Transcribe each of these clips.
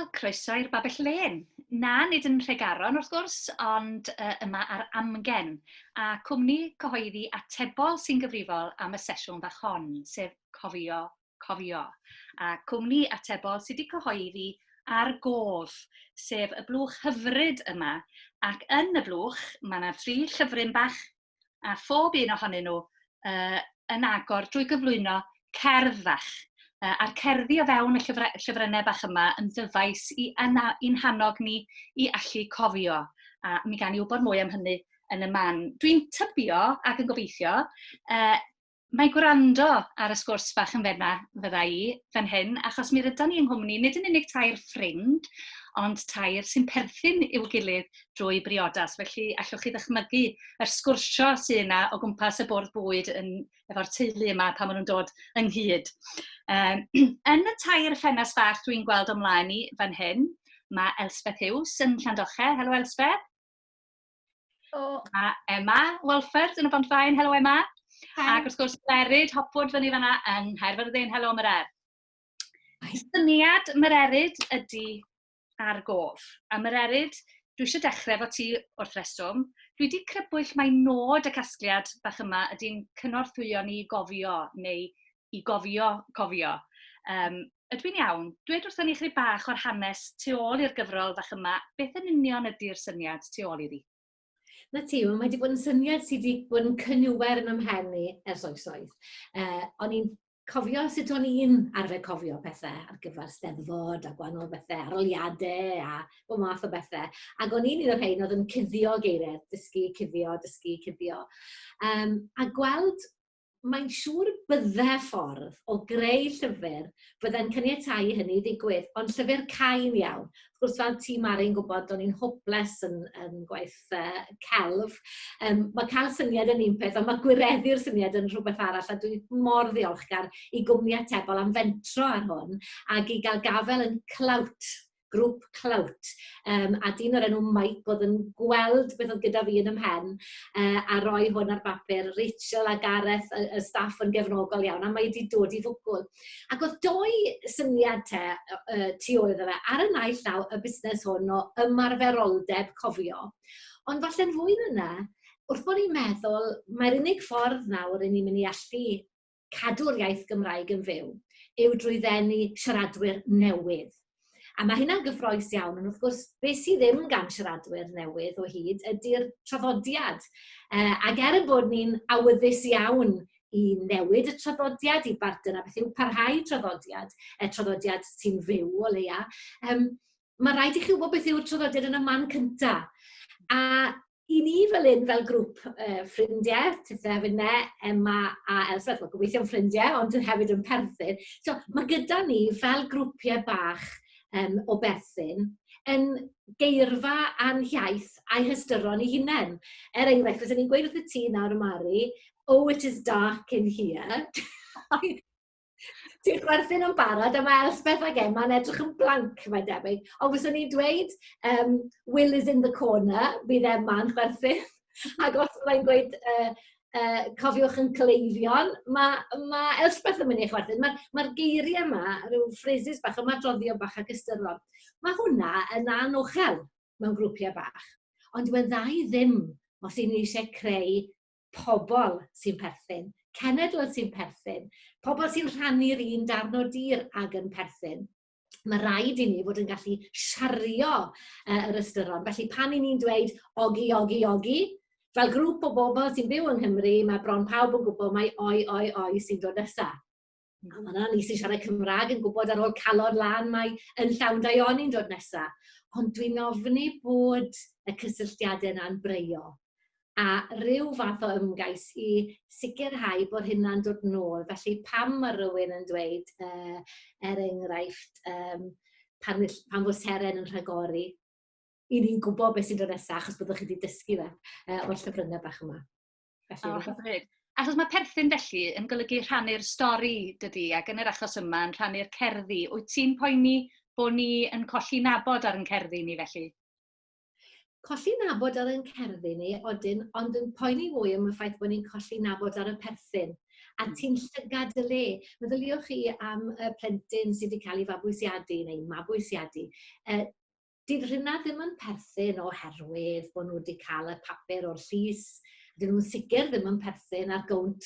Wel, croeso i'r Babell Lên. Na, nid yn Nhregaron wrth gwrs, ond uh, yma ar Amgen, a cwmni cyhoeddi atebol sy'n gyfrifol am y sesiwn fach hon, sef Cofio, Cofio. A cwmni atebol sydd wedi cyhoeddi ar gof, sef y blwch hyfryd yma, ac yn y blwch mae yna thri llyfryn bach a phob un ohonyn nhw uh, yn agor drwy gyflwyno cerdd fach. Uh, a'r cerddi o fewn y llyfre, llyfrynnau bach yma yn ddyfais i yna, i'n hannog ni i allu cofio. A mi gan i wybod mwy am hynny yn y man. Dwi'n tybio ac yn gobeithio uh, Mae gwrando ar y sgwrs bach yn fenna fydda i fan hyn, achos mi rydan ni yng nghwmni nid yn unig tair ffrind, ond tair sy'n perthyn i'w gilydd drwy briodas. Felly allwch chi ddychmygu yr sgwrsio sydd yna o gwmpas y bwrdd bwyd yn, efo'r teulu yma pan maen nhw'n dod ynghyd. Um, yn y tair ffenest fach dwi'n gweld o mlaen i fan hyn, mae Elspeth Hughes yn Llandoche. Helo Elspeth. O. A Emma Walford yn y Bont-faen. Helo Emma. Hi. Ac wrth gwrs Mererid Hopwood fyny fanna yng Nghaerfyrddin. Helo Merer. Syniad Mererid ydy ar gof. A Mererid, dwi eisiau dechrau efo ti wrth reswm. Dwi wedi crybwyll mai nod y casgliad bach yma ydy'n cynorthwyo ni i gofio neu i gofio cofio. Um, ydw i'n iawn? Dweud wrthon ni chydig bach o'r hanes tu ôl i'r gyfrol fach yma. Beth yn union ydy'r syniad tu ôl iddi? Na ti, mae wedi bod yn syniad sydd wedi bod yn cyniwer yn ymhen i ers oesoedd. O'n i'n cofio sut o'n i'n arfer cofio pethau ar gyfer steddfod a gwahanol bethau, aroliadau a bob math o bethau. Ac o'n i'n un o'r rhain oedd yn cuddio geiriau, dysgu, cuddio, dysgu, cuddio. Um, a gweld mae'n siŵr bydde ffordd o greu llyfr fydde'n caniatáu i hynny ddigwydd, ond llyfr cain iawn. Wrth gwrs, fel ti, Mari'n gwybod, o'n i'n hopeless yn, yn gwaith celf. Um, mae cael syniad yn un peth, ond mae gwireddu'r syniad yn rhywbeth arall, a dwi mor ddiolchgar i gwmni atebol am fentro ar hwn, ac i gael gafael yn clawt grŵp clowt. Um, a dyn o'r enw Mike oedd yn gweld beth oedd gyda fi yn y mhen uh, a roi hwn ar bapur. Rachel a Gareth, y, y staff yn gefnogol iawn, a mae wedi dod i fwcwl. Ac oedd doi syniad te uh, tu ôl iddo fe. Ar y naill llaw, y busnes hwn o ymarferoldeb cofio. Ond falle'n fwy na yna, wrth bod ni'n meddwl, mae'r unig ffordd nawr i ni'n mynd i allu cadw'r iaith Gymraeg yn fyw yw drwy ddenu siaradwyr newydd. A mae hynna'n gyffroes iawn, ond wrth gwrs, beth sydd ddim gan siaradwyr newydd o hyd ydy'r traddodiad. Ac er ein bod ni'n awyddus iawn i newid y traddodiad, i bartner a beth yw parhau traddodiad, y traddodiad sy'n fyw o leia, um, mae rhaid i chi wybod beth yw'r traddodiad yn y man cyntaf. A i ni fel un, fel grŵp ffrindiau, tithe finne, Emma a Elspeth, wel gobeithio'n ffrindiau, ond yn hefyd yn perthyn. So, mae gyda ni fel grwpiau bach um, o berthyn yn geirfa a'n hiaith a'i hystyron ei hunain. Er enghraifft, fyswn ni'n gweud wrth y ti nawr, Mari, oh, it is dark in here. Ti'n chwerthin yn barod a mae Elspeth ac Emma'n edrych yn blank, mae'n debyg. Ond fyswn i'n dweud, um, Will is in the corner, bydd Emma'n chwerthin. Ac os byddai'n gweud, uh, uh, cofiwch yn cleifion, mae, mae Elspeth yn mynd i chwerthin. Mae'r mae geiriau yma, rhyw phrases bach, ymadroddion bach ac ystyron. Mae hwnna yn anochel mewn grwpiau bach. Ond dyw e'n dda i ddim os y'n ni eisiau creu pobl sy'n perthyn, cenedl sy'n perthyn, pobl sy'n rhannu'r un darn o dir ag yn perthyn. Mae rhaid i ni fod yn gallu siario uh, yr ystyron. Felly pan i ni'n dweud ogi, ogi, ogi, fel grŵp o bobl sy'n byw yng Nghymru, mae bron pawb yn gwybod mai oi, oi, oi sy'n dod nesaf. A mae yna ni sy'n siarad Cymraeg yn gwybod ar ôl calon lan mae yn llawn daioni'n dod nesaf. Ond dwi'n ofni bod y cysylltiadau yna'n breio. A rhyw fath o ymgais i sicrhau bod hynna'n dod nôl. Felly pam mae rhywun yn dweud, uh, er enghraifft, um, pan, pan fo seren yn rhagori, i ni'n gwybod beth sy'n dod nesaf achos byddwch chi wedi dysgu fe uh, o'r llyfrynnau bach yma. Felly, oh, hyfryd. Achos mae perthyn felly yn golygu rhannu'r stori, dydy, ac yn yr achos yma yn rhannu'r cerddi. Wyt ti'n poeni bod ni yn colli nabod ar yn cerddi ni felly? Colli nabod ar yn cerddi ni, odyn, ond yn poeni fwy am y ffaith bod ni'n colli nabod ar y perthyn. A ti'n llygad dy le. Meddyliwch chi am y plentyn sydd wedi cael ei fabwysiadu neu mabwysiadu. Dydd rhywna ddim yn perthyn oherwydd bod nhw wedi cael y papur o'r llys. Dyn nhw'n sicr ddim yn perthyn ar gownt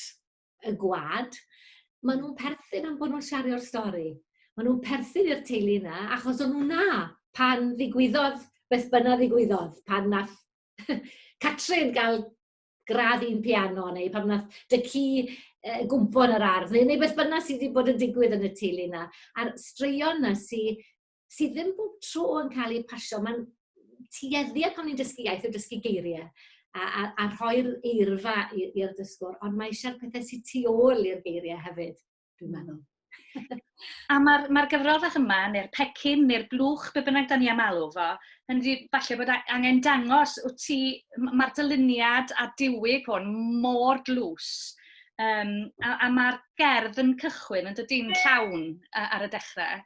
y gwad. Maen nhw'n perthyn am bod nhw'n siario'r stori. Maen nhw'n perthyn i'r teulu yna achos o'n nhw na pan ddigwyddodd beth bynnag ddigwyddodd, pan nath Catrin gael gradd un piano neu pan nath dy ci gwmpo yn yr ardd neu beth bynnag sydd wedi bod yn digwydd yn y teulu yna. A'r straeon yna sydd sy ddim bob tro yn cael eu pasio. Mae'n tueddiad pan ni'n dysgu iaith yw dysgu geiriau a rhoi'r eirfa i'r dysgwr, ond mae eisiau'r pethau sydd tu ôl i'r geiriau hefyd, dwi'n meddwl. A mae'r gyfrol fach yma, neu'r pecyn, neu'r blwch, be bynnag da ni am alw fo, hynny ydi, falle bod angen dangos wyt ti, mae'r dyluniad a diwyg hwn mor dlws. A mae'r gerdd yn cychwyn yn dydi'n llawn ar y dechrau.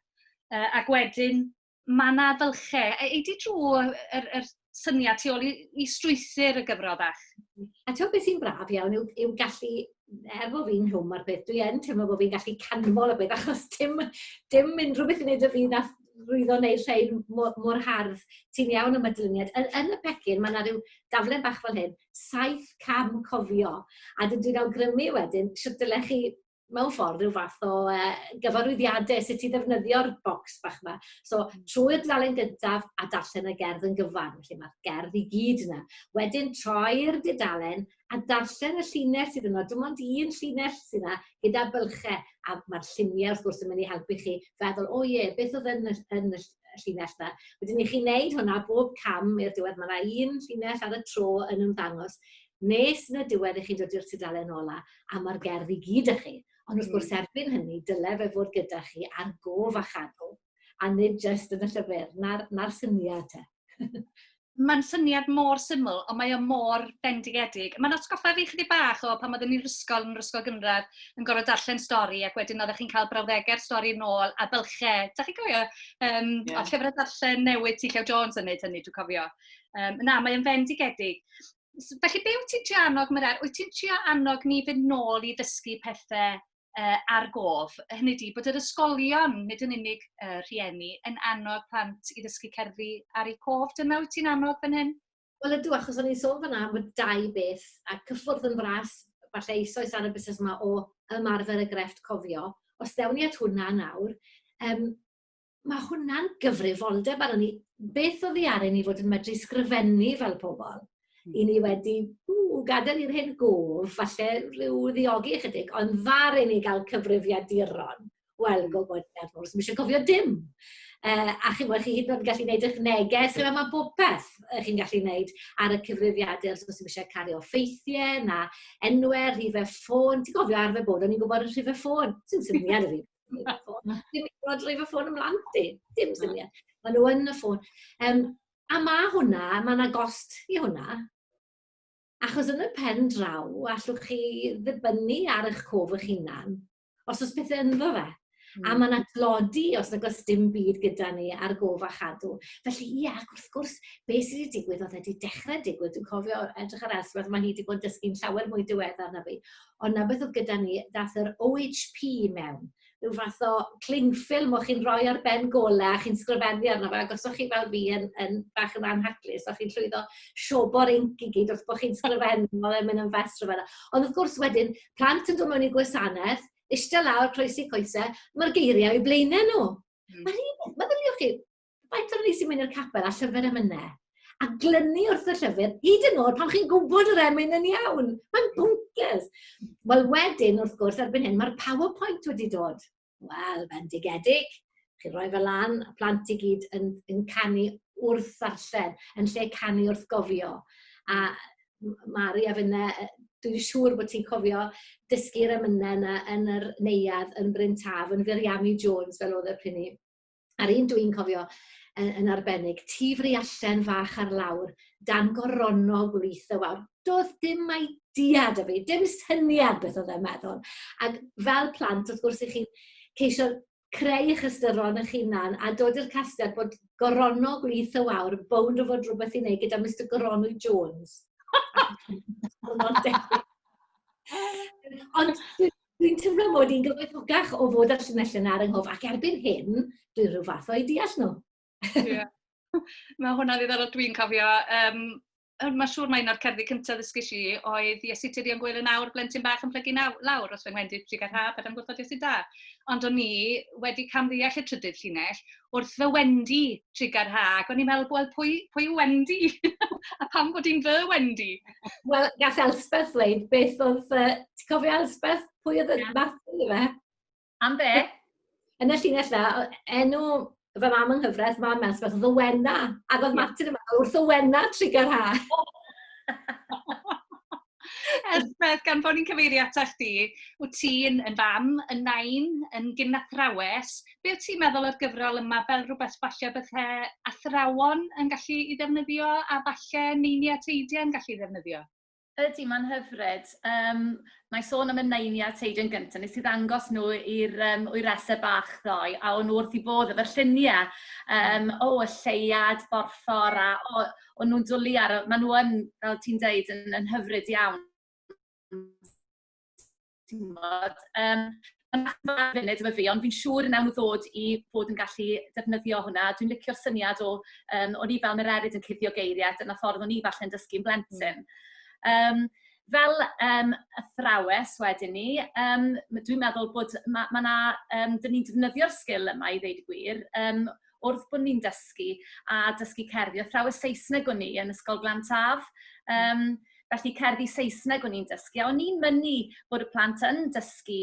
Ac wedyn mae yna fylchau. Ei di drwy yr syniad tu ôl i strwythur y gyfrol fach? A ti'n beth sy'n braf iawn yw gallu, er bod fi'n hlwm ar beth, dwi yn teimlo bod fi'n gallu canmol y beth, achos dim unrhyw beth i wneud â fi nath lwyddo wneud rhain mor hardd. Ti'n iawn am y dyluniad. Yn y pecyn, mae yna rhyw daflen bach fel hyn, 7 cam cofio. A dwi'n awgrymu wedyn, sut dylech chi mewn ffordd rhyw fath o gyfarwyddiadau sut i ddefnyddio'r bocs bach yma. So, trwy'r dudalen gyntaf a darllen y gerdd yn gyfan, felly mae'r gerdd i gyd yna. Wedyn troi'r dudalen a darllen y llinell sydd yno. Dim ond un llinell sydd yna gyda bylchau, a mae'r lluniau wrth gwrs yn mynd i helpu chi feddwl, o ie, beth oedd yn y llinell yna. Wedyn i chi wneud hwnna bob cam i'r diwedd, mae yna un llinell ar y tro yn ymddangos, nes yn y diwedd i chi'n dod i'r tudalen ola, a mae'r gerdd i gyd â chi. Ond wrth gwrs erbyn hynny, dyle fe fod gyda chi ar gof a chadw, a nid jyst yn y llyfr, na'r syniad te. Mae'n syniad mor syml, ond mae o mor bendigedig. Mae'n atgoffa fi chydig bach o pan oeddwn i'n ysgol, yn yr ysgol gynradd, yn gorfod darllen stori, ac wedyn oeddech chi'n cael brawddegau'r stori nôl a bylchau. Da chi'n cofio? O llyfrau darllen newydd T. Llew Jones yn neud hynny, dwi'n cofio. Na, mae'n fendigedig. Felly, be wyt ti'n trio annog, Marer? Wyt ti'n trio annog ni fynd nôl i ddysgu pethau ar gof? Hynny ydi, bod yr ysgolion, nid yn unig rhieni, yn annog plant i ddysgu cerddi ar eu cof. Dyna wyt ti'n annog fan hyn? Wel ydw, achos o'n i'n sôn fan'na am y dau beth, a cyffwrdd yn fras, falle eisoes ar y busnes yma o ymarfer y grefft cofio. Os dewn ni at hwnna nawr, mae hwnna'n gyfrifoldeb arnon ni. Beth oedd i ar i ni fod yn medru sgrifennu fel pobl? I ni wedi gadael i'r hen gof, falle rhyw ddiogi ychydig, ond ddaru ni gael cyfrifiaduron. Wel, go bod ar gwrs, ddim eisiau cofio dim. A chi'n gwybod, chi hyd yn oed yn gallu gwneud eich neges, chi'n meddwl, mae bob peth chi'n gallu gwneud ar y cyfrifiadur, so os ddim eisiau cario ffeithiau na enwau, rhifau ffôn. Ti'n cofio arfer bod, o'n i'n gwybod y rhifau ffôn. Dim syniad i fi. Dim gwybod rhifau ffôn ymlaen ti. Dim syniad. Maen nhw yn y ffôn. A mae hwnna, mae yna gost i hwnna. Achos yn y pen draw, allwch chi ddibynnu ar eich cof eich hunan, os oes pethau ynddo fe. A mae yna dlodi os nag oes dim byd gyda ni ar gof a chadw. Felly ie, ac wrth gwrs, beth sydd wedi digwydd, oedd wedi dechrau digwydd. Dwi'n cofio edrych ar Elspeth, mae hi wedi bod yn dysgu'n llawer mwy diweddar na fi. Ond na beth oedd gyda ni, dath yr OHP mewn. Rhyw fath o cling film o'ch chi'n rhoi ar ben golau a chi'n sgrifennu arno fe, ac os o'ch chi fel fi yn bach yn anhaclus, o'ch chi'n llwyddo siobo'r inc i gyd wrth bod chi'n sgrifennu, oedd e'n mynd yn fes rhywbeth. Ond wrth gwrs wedyn, plant yn dod mewn i gwasanaeth, eistedd lawr, croesi coesau, mae'r geiriau o'u blaenau nhw. Mae'r un peth, meddyliwch chi, faint o'r ni sy'n mynd i'r capel a llyfr emynau, a glynu wrth y llyfr, hyd yn oed pan chi'n gwybod yr emyn yn iawn. Mae'n bonkers. Wel wedyn, wrth gwrs, erbyn hyn, mae'r PowerPoint wedi dod. Wel, bendigedig. Chi'n rhoi fel lan, a plant i gyd yn canu wrth ddarllen, yn lle canu wrth gofio. A Mari a finne, dwi'n siŵr bod ti'n cofio dysgu'r emynau yna yn yr neuadd yn Bryn Taf, yn Firiami Jones, fel oedd e pryd 'ny. A'r un dwi'n cofio yn arbennig, Tŷ Friallen fach ar lawr, dan goronog wlith y wawr. Doedd dim idea 'da fi, dim syniad beth oedd e'n meddwl. Ac fel plant, wrth gwrs, i chi'n ceisio creu eich ystyron eich hunan a dod i'r casgliad bod goronog wlith y wawr bownd o fod rhywbeth i wneud gyda Mister Goronwy Jones. Ond Dwi'n teimlo mod i'n gyfoethocach o fod â'r llinellau yna ar yng nghof, ac erbyn hyn, dwi'n rhyw fath o'i deall nhw. Ie. Mae hwnna ddiddorol, dwi'n cofio. Mae'n siŵr mai un o'r cerddi cyntaf ddysgus i oedd Iesu Tirion Gwyl yn awr, blentyn bach yn plygu lawr, os fy ngwendid trugar ha, paid â'm gwrthod Iesu da. Ond o'n i wedi camddeall y trydydd llinell wrth fy Wendy trugar ha, ac o'n i'n meddwl, wel, pwy yw Wendy? A pam bod hi'n fy Wendy? Wel, gall Elspeth ddweud beth oedd... Ti'n cofio Elspeth? Pwy oedd y Martin i fe? Am be? Yn y llinell na, enw fy mam yng nghyfraith, mam Elspeth, oedd Owena. Ac oedd Martin yn meddwl wrth Owena trugar ha. Elspeth, gan bod ni'n cyfeirio ata chdi, wyt ti'n yn fam, yn nain, yn gynathrawes. Be wyt ti'n meddwl o'r gyfrol yma fel rhywbeth falle bydde athrawon yn gallu ei ddefnyddio a falle neiniau a teidiau yn gallu ei ddefnyddio? Ydy, mae'n hyfryd. Mae sôn am y neiniau a teidiau yn gyntaf. Nes i ddangos nhw i'r wyresau bach ddoe, a o'n nhw wrth i bodd efo'r lluniau. O, y lleuad, borffor, a o, o'n nhw'n dwlu ar y... Maen nhw yn, fel ti'n deud, yn hyfryd iawn. Ti'n gwbod? Mae'n fach funud efo fi, ond fi'n siŵr wnawn nhw ddod i fod yn gallu defnyddio hwnna. Dwi'n licio'r syniad o, o'n i fel Mererid yn cuddio geiriau, dyna ffordd o'n i falle'n dysgu'n blentyn. Fel athrawes wedyn ni, dwi'n meddwl bod ma' 'na, dyn ni'n defnyddio'r sgil yma i ddeud y gwir, wrth bod ni'n dysgu a dysgu cerddi. Athrawes Saesneg o'n i yn Ysgol Glan Taf. Felly cerddi Saesneg o'n i'n dysgu, a o'n i'n mynnu bod y plant yn dysgu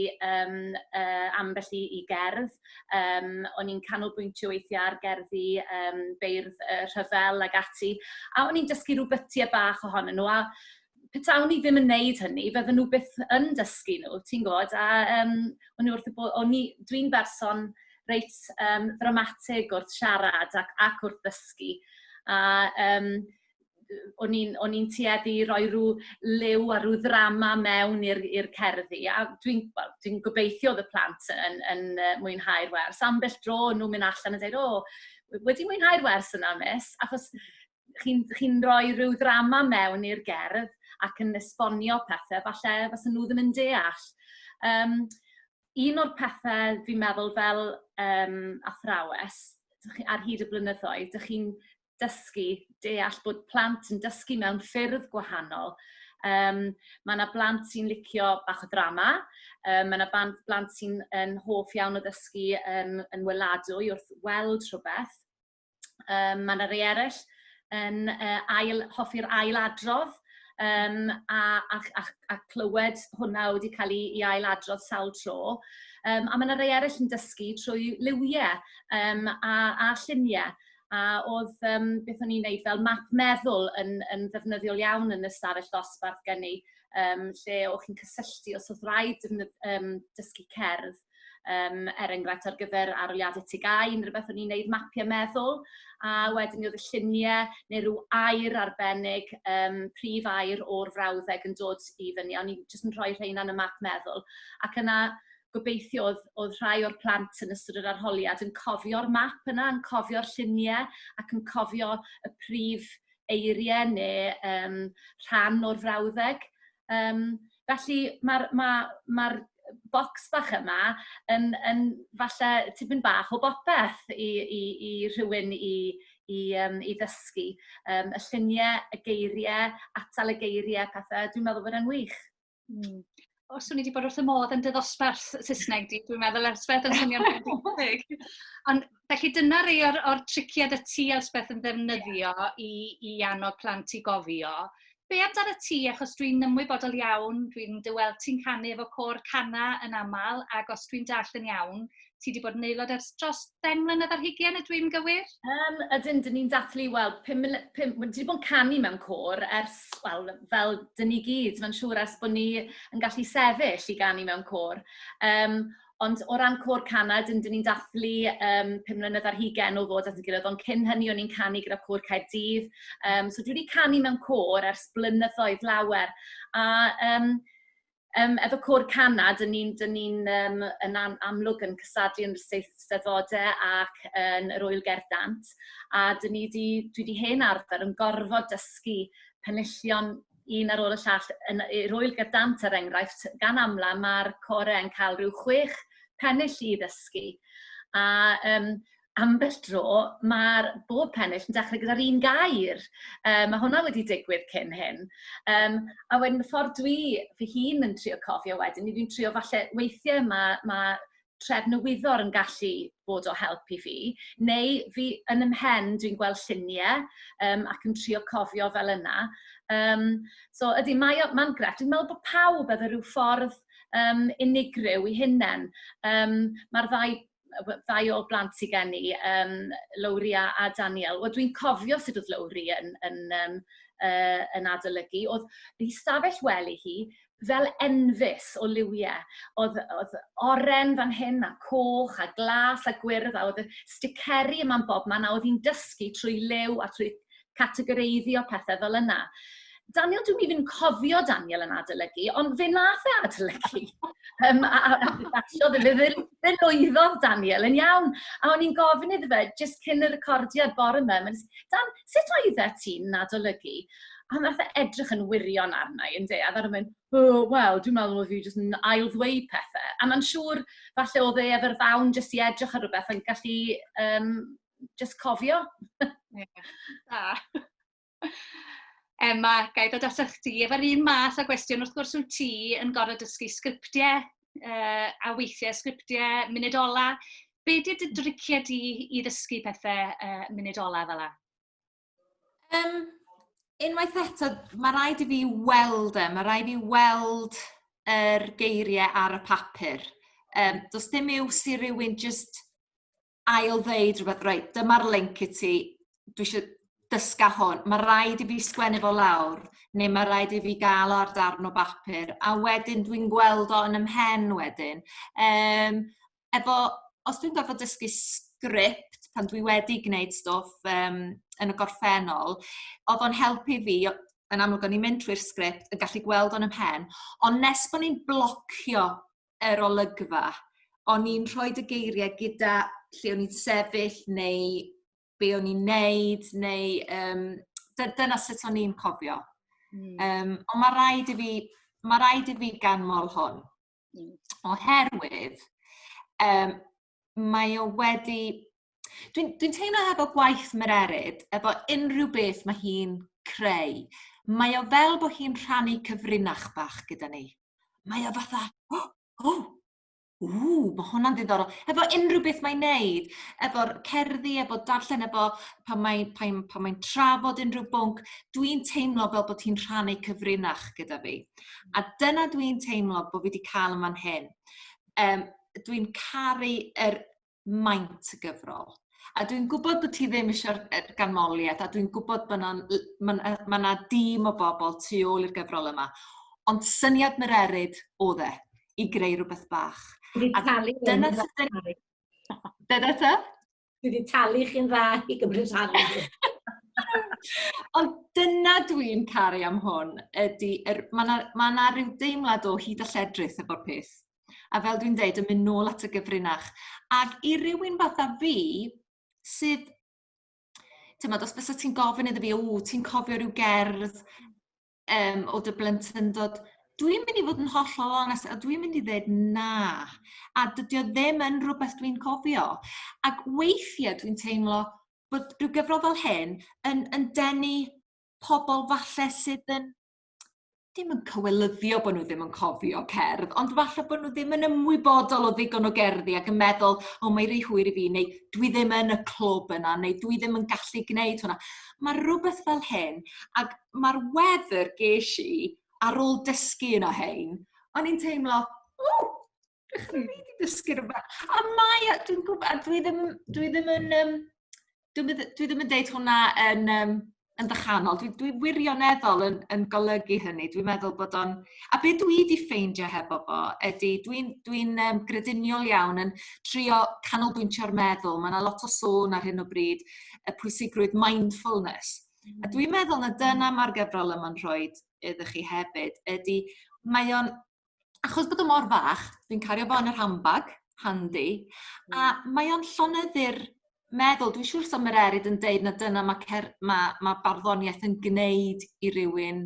ambell i gerdd. O'n i'n canolbwyntio weithiau ar gerddi beirdd rhyfel ag ati, a o'n i'n dysgu rhyw bytiau bach ohonyn nhw, a petawn i ddim yn neud hynny, fydden nhw byth yn dysgu nhw, ti'n gwybod, a o'n i wrth y bo-, o'n i, dwi'n berson reit ddramatig wrth siarad ac wrth ddysgu, a o'n i'n tueddu i roi rhyw liw a rhyw ddrama mewn i'r cerddi, a dwi'n gobeithio oedd y plant yn mwynhau'r wers. Ambell dro o'n nhw'n mynd allan a dweud, o, wedi mwynhau'r wers yna, miss, achos chi'n rhoi rhyw ddrama mewn i'r gerdd ac yn esbonio pethau, falle fysa nhw ddim yn deall. Un o'r pethau fi'n meddwl fel athrawes, ar hyd y blynyddoedd, dych chi'n dysgu, deall bod plant yn dysgu mewn ffyrdd gwahanol. Mae 'na blant sy'n licio bach o ddrama, mae 'na blant sy'n yn hoff iawn o ddysgu yn weladwy wrth weld rhywbeth. Mae 'na rei eraill yn hoffi'r ailadrodd, a clywed hwnna wedi cael ei ailadrodd sawl tro. A mae 'na rei eraill yn dysgu trwy liwiau, a lluniau. A oedd beth o'n i'n neud fel map meddwl yn ddefnyddiol iawn yn y stafell ddosbarth gen i, lle o'ch chi'n cysylltu os oedd rhaid dysgu cerdd, er enghraifft ar gyfer arholiadau TGAU, neu rhywbeth o'n i'n neud mapiau meddwl, a wedyn oedd y lluniau neu rhyw air arbennig, prif air o'r frawddeg yn dod i fyny, a o'n i jyst yn rhoi rheina yn y map meddwl. Ac yna gobeithio oedd rhai o'r plant yn ystod yr arholiad yn cofio'r map yna, yn cofio'r lluniau ac yn cofio y prif eiriau neu rhan o'r frawddeg. Felly mae'r bocs bach yma yn falle tipyn bach o bopeth i rhywun i ddysgu. Y lluniau, y geiriau, atal y geiriau, pethau, dwi'n meddwl bod e'n wych. Os o'n i wedi bod wrth y modd yn dy ddosbarth Saesneg di, dwi'n meddwl Elspeth yn swnio'n ffantastig. Ond felly dyna rei o'r triciau dy ti, Elspeth, yn ddefnyddio i annog plant i gofio. Be amdano ti, achos dwi'n ymwybodol iawn, dwi'n dy weld ti'n canu efo côr Cana yn aml, ac os dwi'n dallt yn iawn, ti wedi bod yn aelod ers dros 10 mlynedd ar hugain, ydw i'n gywir? Ydyn, dyn ni'n dathlu, wel, pum mly-, pum, wel, dwi wedi bod yn canu mewn côr ers, wel, fel dyn ni gyd, mae'n siŵr ers bod ni yn gallu sefyll i ganu mewn côr. Ond o ran côr Cana, dyn ni'n dathlu 5 mlynedd ar hugain o fod at ein gilydd, ond cyn hynny o'n i'n canu gyda Côr Caerdydd. So dwi wedi canu mewn côr ers blynyddoedd lawer. A efo Côr Cana, dyn ni'n yn amlwg yn cystadlu yn yr Eisteddfodau ac yn yr Ŵyl Gerdd Dant. A dwi wedi hen arfer yn gorfod dysgu penillion un ar ôl y llall, yn, i'r Ŵyl Gerdd Dant er enghraifft, gan amla mae'r corau yn cael rhyw 6 pennill i ddysgu. A ambell dro, mae'r bob pennill yn dechrau gyda'r un gair. Mae hwnna wedi digwydd cyn hyn. A wedyn y ffordd dwi fy hun yn trio cofio wedyn, dwi'n trio falle weithiau mae trefn y wyddor yn gallu bod o help i fi, neu fi yn 'y mhen dwi'n gweld lluniau ac yn trio cofio fel yna. So ydy, mae'n grefft. Dwi'n meddwl bod pawb efo rhyw ffordd unigryw i hunain. Mae'r ddau o blant sydd gen i, Lowri a Daniel. Wel, dwi'n cofio sut oedd Lowri yn adolygu. Oedd ei stafell wely hi fel enfys o liwiau. Oedd oren fan hyn a coch a glas a gwyrdd, a oedd y sticeri yma'n bob man, a oedd hi'n dysgu trwy liw a trwy categoreiddio pethau fel yna. Daniel, dwi'n even cofio Daniel yn adolygu, ond fe nath e adolygu. A basiodd e, fe lwyddodd Daniel yn iawn. A o'n i'n gofyn iddo fe, jyst cyn y recordiad bore yma, mae'n Dan, sut oeddet ti'n adolygu? A nath e edrych yn wirion arna i, ynde? A ddaru mynd, oh, wel, dwi'n meddwl oedd fi jyst yn ail-ddweud pethau. A mae'n siŵr, falle oedd e efo'r ddawn jyst i edrych ar rhywbeth yn gallu jyst cofio. Ie, da. Emma, ga i ddod ato chdi efo'r un math o gwestiwn. Wrth gwrs wyt ti yn gorfod dysgu sgriptiau a weithiau sgriptiau munud ola. Be 'di dy driciau di i ddysgu pethau munud ola fel 'a? Unwaith eto, mae rhaid i fi weld e, mae rhaid i fi weld yr geiriau ar y papur. Does dim iws i rywun just ail ddeud rhywbeth, reit, dyma'r link i ti, dwi eisiau dysga hwn. Mae rhaid i fi sgwennu fo lawr, neu mae rhaid i fi gael o ar darn o bapur, a wedyn dwi'n gweld o yn 'y mhen wedyn. Efo, os dwi'n gorfod dysgu sgript, pan dwi wedi gwneud stwff yn y gorffennol, oedd o'n helpu fi, yn amlwg o'n i'n mynd trwy'r sgript, yn gallu gweld o'n 'y mhen, ond nes bod ni'n blocio yr olygfa, o'n i'n rhoi y geiriau gyda lle o'n i'n sefyll neu be o'n i'n neud, neu dyna sut o'n i'n cofio. Ond mae rhaid i fi ganmol hwn. Oherwydd, mae o wedi... Dwi'n teimlo efo gwaith Mererid, efo unrhyw beth mae hi'n creu, mae o fel bod hi'n rhannu cyfrinach bach gyda ni. Mae o fatha, oh, oh, ww, mae hwnna'n ddiddorol. Efo unrhyw beth mae'n neud, efo'r cerddi, efo darllen, efo pan mae'n trafod unrhyw bwnc, dwi'n teimlo fel bod hi'n rhannu cyfrinach gyda fi. A dyna dwi'n teimlo bod fi wedi cael yn fan hyn. Dwi'n caru yr maint y gyfrol. A dwi'n gwybod bod ti ddim eisiau'r ganmoliaeth, a dwi'n gwybod bod ma' 'na dîm o bobl tu ôl i'r gyfrol yma. Ond syniad Mererid oedd e, i greu rhywbeth bach. Dwi 'di A talu dyna chi'n sut dda. Dyna te? Dwi 'di talu chi'n dda i gymryd rhan. Ond dyna dwi'n caru am hwn, ydy, ma' 'na ryw deimlad o hyd a lledrith efo'r peth. A fel dwi'n deud, yn mynd nôl at y gyfrinach. Ac i rywun fatha fi, sydd, ti'mod, os fysa ti'n gofyn iddo fi, o, ti'n cofio rhyw gerdd o dy blentyndod, dwi'n mynd i fod yn hollol onest, a dwi'n mynd i ddweud na. A dydy o ddim yn rhywbeth dwi'n cofio. Ac weithiau dwi'n teimlo bod rhyw gyfrol fel hyn yn denu pobl falle sydd yn ddim yn cywilyddio bod nhw ddim yn cofio cerdd, ond falle bod nhw ddim yn ymwybodol o ddigon o gerddi ac yn meddwl, o, mae rhy hwyr i fi, neu dwi ddim yn y clwb yna, neu dwi ddim yn gallu gwneud hwnna. Mae rhywbeth fel hyn, ac mae'r wefr ges i ar ôl dysgu yna hein, o'n i'n teimlo, o, dwi'n fi wedi dysgu rhywbeth. A mae, a dwi'n gwybod, a dwi ddim, dwi ddim yn, dwi ddim, dwi ddim yn deud hwnna yn ddychanol. Dwi wirioneddol yn golygu hynny. Dwi'n meddwl bod o'n... A be dwi wedi ffeindio hefo fo ydy, dwi grediniol iawn yn trio canolbwyntio'r meddwl. Mae yna lot o sôn ar hyn o bryd y pwysigrwydd mindfulness. A dwi'n meddwl na dyna mae'r gyfrol yma'n rhoi iddo chi hefyd, ydy mae o'n... Achos bod o mor fach, dwi'n cario fo yn yr handbag, handy, a mae o'n llonyddu'r meddwl. Dwi'n siŵr sa Mererid yn deud na dyna mae barddoniaeth yn gwneud i rywun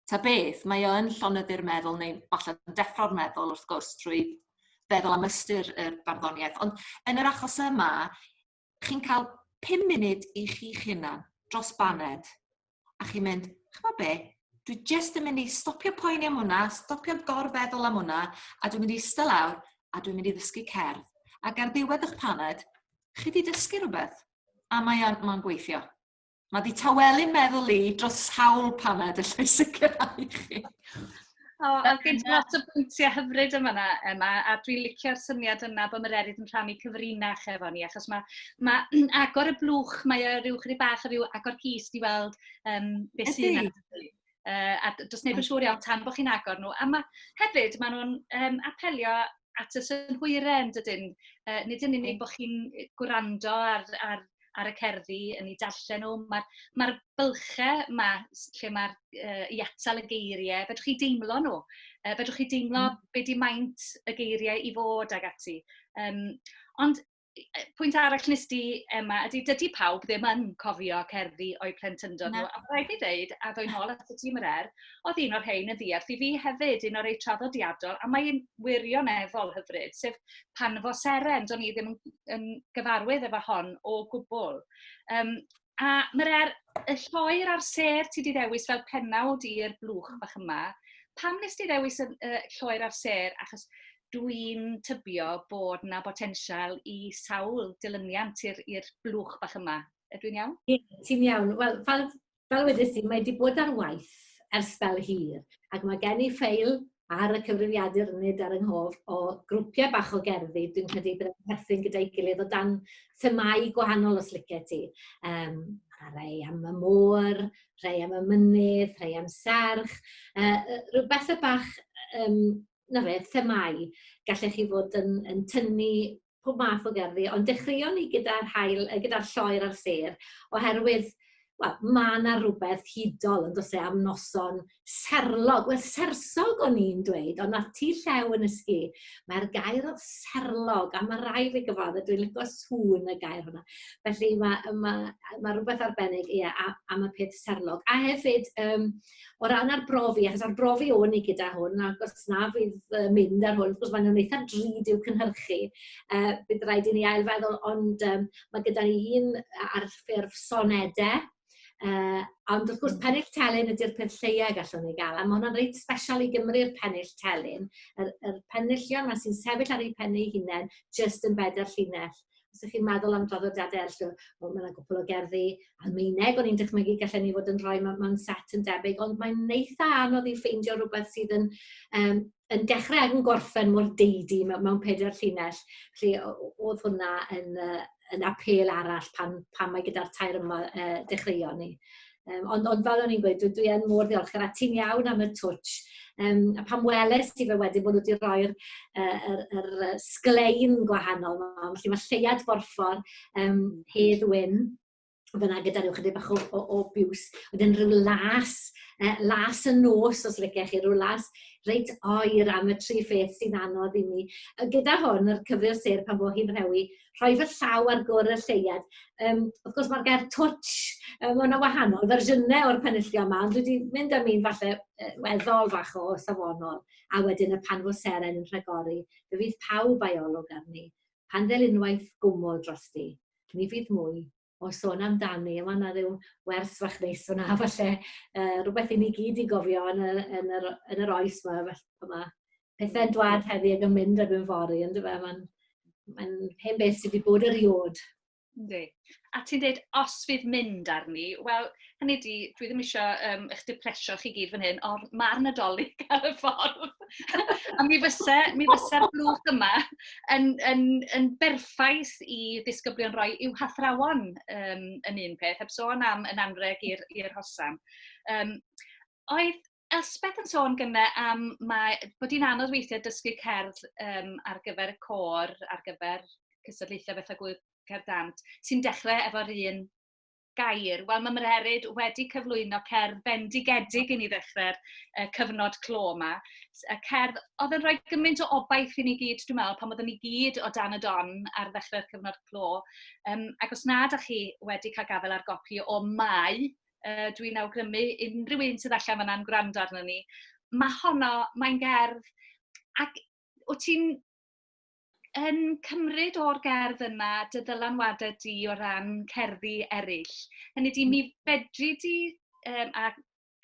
Ta beth, mae o yn llonyddu'r meddwl neu falle yn deffro'r meddwl wrth gwrs trwy feddwl am ystyr yr barddoniaeth. Ond yn yr achos yma, chi'n cael 5 munud i chi'ch hunan dros baned a chi'n mynd, ch'mo' be', dwi jyst yn mynd i stopio poeni am hwnna, stopio gorfeddwl am hwnna, a dwi'n mynd i ista lawr a dwi'n mynd i ddysgu cerdd. Ac ar ddiwedd eich paned, chi 'di dysgu rhywbeth. A mae o'n mae'n gweithio. Mae 'di tawelu'n meddwl i dros sawl paned allai sicrhau chi. O, a gen ti lot o bwyntiau hyfryd yma na, Emma, a dwi'n licio'r syniad yna bod Mererid yn rhannu cyfrinach efo ni, achos mae, mae agor y blwch, mae o ryw chydig bach o ryw agor cist i weld um, beth sy'n yna. A does neb yn siŵr iawn tan bod chi'n agor nhw. A mae, hefyd, maen nhw'n um, apelio at y synhwyrau yn dydyn. Nid yn unig bod chi'n gwrando ar, ar, ar y cerddi, yn ei darllen nhw, mae'r mae bylchau yma lle mae'r i atal y geiriau, fedrwch chi deimlo nhw. Fedrwch chi deimlo be di maint y geiriau i fod ag ati. Um, ond pwynt arall nes di, Emma, ydy dydy pawb ddim yn cofio cerddi o'u plentyndod nhw. A rhaid fi ddeud, a ddoi nôl at y tîm yr er, oedd un o'r rhain yn ddiarth i fi hefyd, un o'r rei traddodiadol, a mae'n wirioneddol hyfryd, sef Pan Fo Seren, do'n i ddim yn, yn gyfarwydd efo hon o gwbl. Um, a Myrer, y lloer a'r sêr ti di ddewis fel pennawd i'r blwch bach yma, pam nes ti ddewis y, y lloer a'r sêr? Achos dwi'n tybio bod 'na botensial i sawl dilyniant i'r blwch bach yma. Ydw i'n iawn? Ie, ti'n iawn. Wel, fel, fel wedes i, mae wedi bod ar waith ers sbel hir, ac mae gen i ffeil ar y cyfrifiadur nid ar yng nghof o grwpiau bach o gerddi dwi'n credu bydd yn perthyn gyda'i gilydd o dan themâu gwahanol os licio ti. Um, a rhai am y môr, rhai am y mynydd, rhai am serch, uh, rhyw bethau bach um, 'na fe, themâu. Gallech chi fod yn, yn tynnu pob math o gerddi, ond dechreuon ni gyda'r haul, gyda'r lloer a'r sêr, oherwydd wel, mae yna rhywbeth hudol yn does e am noson serlog. Wel, sersog o'n i'n dweud, ond nath ti llew yn ysgu. Mae'r gair oedd serlog, a mae rai fi gyfadde, dwi'n licio sŵn y gair hwnna. Felly mae, mae, mae rhywbeth arbennig ie, am y peth serlog. A hefyd, um, O ran arbrofi, achos arbrofi o'n i gyda hwn, ac os na fydd uh, mynd ar hwn, wrth gwrs maen nhw'n eitha drud i'w cynhyrchu, uh, bydd rhaid i ni ailfeddwl, ond um, mae gyda ni un ar ffurf sonedau, ond wrth gwrs pennill telyn ydy'r peth lleia gallwn ni gael, a mae hwnna'n reit special i Gymru'r pennill telyn, yr, yr penillion yma sy'n sefyll ar eu pen eu hunain, jyst yn bedair llinell. Os ydych chi'n meddwl am draddodiadau eraill, wel, mae yna gwpl o gerddi Almaeneg o'n i'n dychmygu gallen ni fod yn rhoi mewn, mewn set yn debyg, ond mae'n eitha anodd i ffeindio rhywbeth sydd yn, um, yn dechrau ac yn gorffen mor deidi mewn, mewn pedair llinell. Felly oedd hwnna yn, uh, yn apêl arall pan, pan mae gyda'r tair yma uh, dechreuon ni. Um, ond, ond fel o'n i'n gweud, dwi, dwi yn mor ddiolchgar a ti'n iawn am y twtsh. Um, a pan weles ti fe wedyn bod nhw wedi rhoi'r uh, yr, yr, yr sglein gwahanol yma. Felly mae lleuad borffor, um, Hedd Wyn, fyna gyda rhyw chydig bach o, o, o biws. Wedyn rhyw las, eh, las y nos os licech chi, rhyw las reit oer am y tri pheth sy'n anodd i mi. Gyda hwn, yr cyfri'r sêr pan fo hi'n rhewi, rhoi fy llaw ar gwr y lleuad. Um, wrth gwrs mae'r gair twtsh, um, mae yna wahanol fersiynau o'r penillion yma, ond dwi wedi mynd am un falle weddol fach o safonol, a wedyn y pan fo seren yn rhagori, fe fydd pawb a'i olwg arni. Pan ddel unwaith gwmwl drosti, ni fydd mwy o sôn amdani. Mae yna rhyw wers fach neis fyna, falle, uh, rhywbeth i ni gyd i gofio yn y, yn yr, yn yr oes yma, felly mae pethau'n dwad heddi ac yn mynd erbyn fory, yn dyfe? Mae'n mae hen beth sydd wedi bod eriod. Yndi. A ti'n dweud, os fydd mynd arni, wel, hynny di, dwi ddim eisiau um, eich depresio chi gyd fan hyn, ond mae'r Nadolig ar y ffordd. a mi fysa, mi fysa'r blwch yma yn, yn, yn berffaith i ddisgyblion roi i'w hathrawon um, yn un peth, heb sôn am yn anreg i'r hosan. Um, oedd Elspeth yn sôn gynne am mae, bod hi'n anodd weithiau dysgu cerdd um, ar gyfer y côr, ar gyfer cystadlaethau fatha Gŵyl Cerdd Dant, sy'n dechrau efo'r un gair. Wel, mae Mererid wedi cyflwyno cerdd bendigedig i ni ddechrau'r uh, cyfnod clo yma. Y cerdd oedd yn rhoi gymaint o obaith i ni gyd, dwi'n meddwl, pan oeddwn ni gyd o dan y don ar ddechrau'r cyfnod clo. Um, ac os nad ydych chi wedi cael gafael ar gopi o Mai, Dwi'n awgrymu unrhyw un sydd allan fan'na'n gwrando arno ni. Mae honno, mae'n gerdd, ac wyt ti'n yn cymryd o'r gerdd yna dy ddylanwadau di o ran cerddi eraill. Hynny di, mi fedri di, a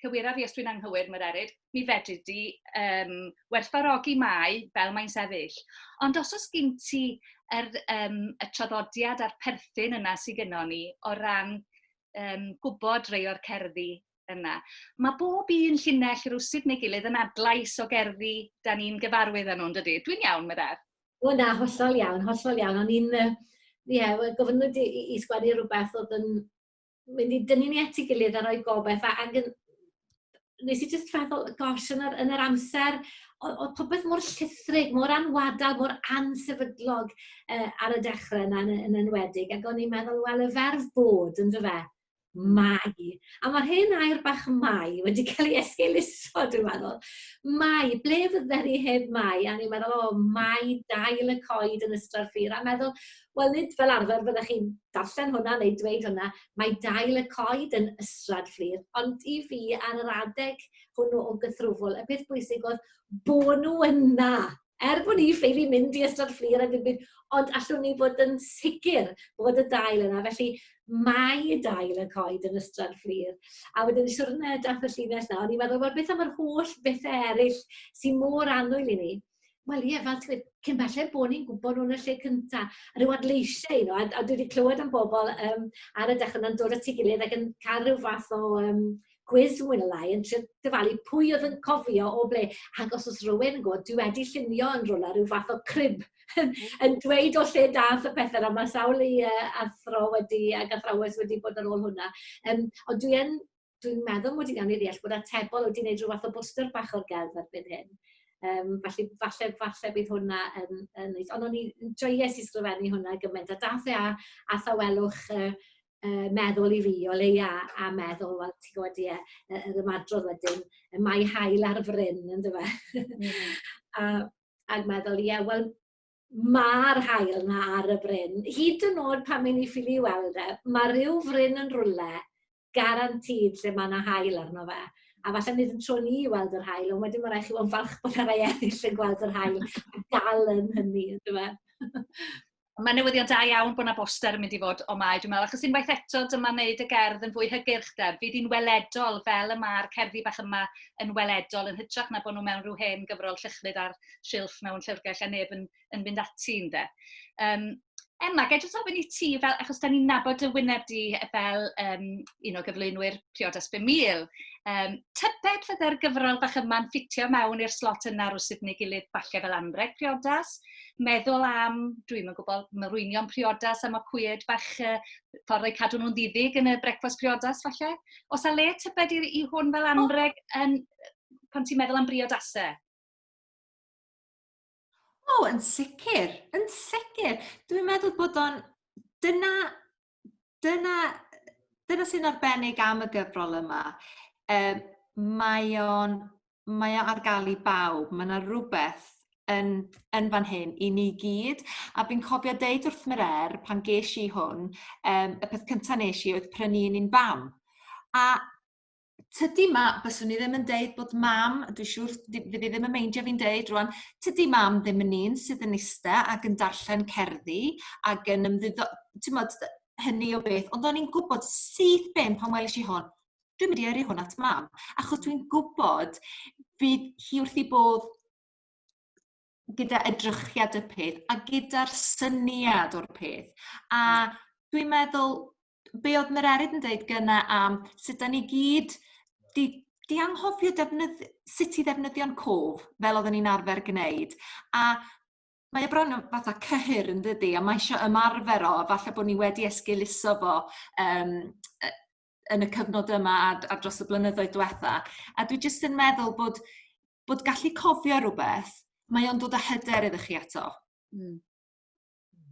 cywira fi os dwi'n anghywir, Mererid, mi fedri di werthfawrogi Mai fel mae'n sefyll. Ond os oes gen ti yr, y traddodiad a'r perthyn yna sydd gynnon ni o ran gwybod rhai o'r cerddi yna. Mae bob un llinell rywsut neu gilydd yn adlais o gerddi da ni'n gyfarwydd â nhw, yn dydy? Dwi'n iawn, Merer? O na, hollol iawn, hollol iawn. O'n i'n, ie, yeah, gofynnwyd i, i, i sgwennu rhywbeth oedd yn mynd i dynnu ni at ei gilydd a rhoi gobaith. A, ac yn, nes i jyst feddwl, gosh, yn yr, yn yr amser, oedd popeth mor llithrig, mor anwadal, mor ansefydlog ar y dechrau yna yn, yn enwedig. Ac o'n i'n meddwl, wel, y ferf bod, yn fe? Mai. A mae'r hen air bach mai wedi cael ei esgeuluso, dwi'n meddwl. Mai, ble fydden ni heb mai? A ni'n meddwl, o, mai dail y coed yn Ystrad Fflur. A meddwl, wel, nid fel arfer fyddech chi'n darllen hwnna neu dweud hwnna, mae dail y coed yn Ystrad Fflur. Ond i fi, ar yr adeg hwnnw o gythrwfwl, y peth bwysig oedd bod nhw yna. Er bod ni ffeili mynd i Ystrad Fflur a dim byd, ond allwn ni fod yn sicr bod y dail yna. Felly mae dail y coed yn Ystrad Fflur. A wedyn siwrne dath y llinell 'na, o'n i'n meddwl, wel beth am yr holl bethau eraill sy'n mor annwyl i ni? Wel ie, fel ti'n gweud, cyn belled bod ni'n gwybod nhw'n y lle cynta. A rhyw adleisiau nhw, a dwi wedi clywed am bobl ar y dechrau yna'n dod at ei gilydd ac yn cael rhyw fath o gwis mwy neu lai yn trio dyfalu pwy oedd yn cofio o ble. Ac os oes rhywun yn gwybod, dwi wedi llunio yn rhywle rhyw fath o crib yn dweud o lle dath y pethau yna. Mae sawl i athro wedi ac athrawes wedi bod ar ôl hwnna. Ond dwi yn, dwi'n meddwl mod i'n iawn i ddeall bod Atebol wedi gwneud rhyw fath o boster bach o'r gerdd erbyn hyn. Felly falle, falle bydd hwnna yn, yn neis. Ond o'n i'n joies i sgrifennu hwnna gymaint. A dath e â thawelwch meddwl i fi o leia, a meddwl, wel, ti'n gwybod, ie, yr ymadrodd wedyn, y mae haul ar fryn, ynddo fe? A meddwl, ie, wel, mae'r haul na ar y bryn. Hyd yn oed pan mae'n i ffili weld e, mae rhyw fryn yn rhywle, garantid lle mae yna haul arno fe. A falle nid yn tro ni i weld yr haul, ond wedyn mae rhaid chi fod yn falch bod yna rai eraill yn gweld yr haul a dal yn hynny, ynddo fe? Mae'n newyddion da iawn bod yna boster yn mynd i fod o Mai, dwi'n meddwl, achos unwaith eto dyma wneud y gerdd yn fwy hygyrch de. Fydd hi'n weledol fel y mae'r cerddi bach yma yn weledol, yn hytrach na bod nhw mewn rhyw hen gyfrol llychlyd ar silff mewn llyfrgell a neb yn, yn mynd ati ynde. Emma, ga i jyst ofyn i ti, fel, achos da ni'n nabod dy wyneb di fel un o gyflwynwyr Priodas 5000, tybed fydde'r gyfrol bach yma'n ffitio mewn i'r slot yna rywsut neu gilydd, falle fel anrheg priodas? Meddwl am, dwi'm yn gwybod, morwynion priodas am y cwyd bach, ffordd o'i cadw nhw'n ddiddig yn y brecwast priodas falle? Oes 'na le tybed i, i hwn fel anrheg yn, pan ti'n meddwl am briodasau? O, yn sicr, yn sicr. Dwi'n meddwl bod o'n... Dyna, dyna, dyna sy'n arbennig am y gyfrol yma. Mae o'n, mae o ar gael i bawb. Mae yna rhywbeth yn, yn fan hyn i ni gyd. A fi'n cofio deud wrth Merer pan ges i hwn, y peth cyntaf nes i oedd prynu un i'n fam. A tydi ma, byswn i ddim yn deud bod mam, dwi'n siŵr fydd hi ddim yn meindio fi'n deud rwan, tydi mam ddim yn un sydd yn ista ac yn darllen cerddi ac yn ymddiddo, ti'n modd, hynny o beth, ond o'n i'n gwybod syth bin pan weles i hwn, dwi'n mynd i yrru hwn at mam, achos dwi'n gwybod fydd hi wrth ei bodd gyda edrychiad y peth a gyda'r syniad o'r peth. A dwi'n meddwl, be oedd Mererid yn deud gynna am sut da ni gyd di, di anghofio defnydd, sut i ddefnyddio'n cof fel oedden ni'n arfer gwneud. A mae o bron yn fatha cyhyr yn dydi, a mae eisiau ymarfer o, a falle bod ni wedi esgeuluso fo yn y cyfnod yma a dros y blynyddoedd diwetha. A dwi jyst yn meddwl bod gallu cofio rhywbeth, mae o'n dod â hyder iddo chi eto.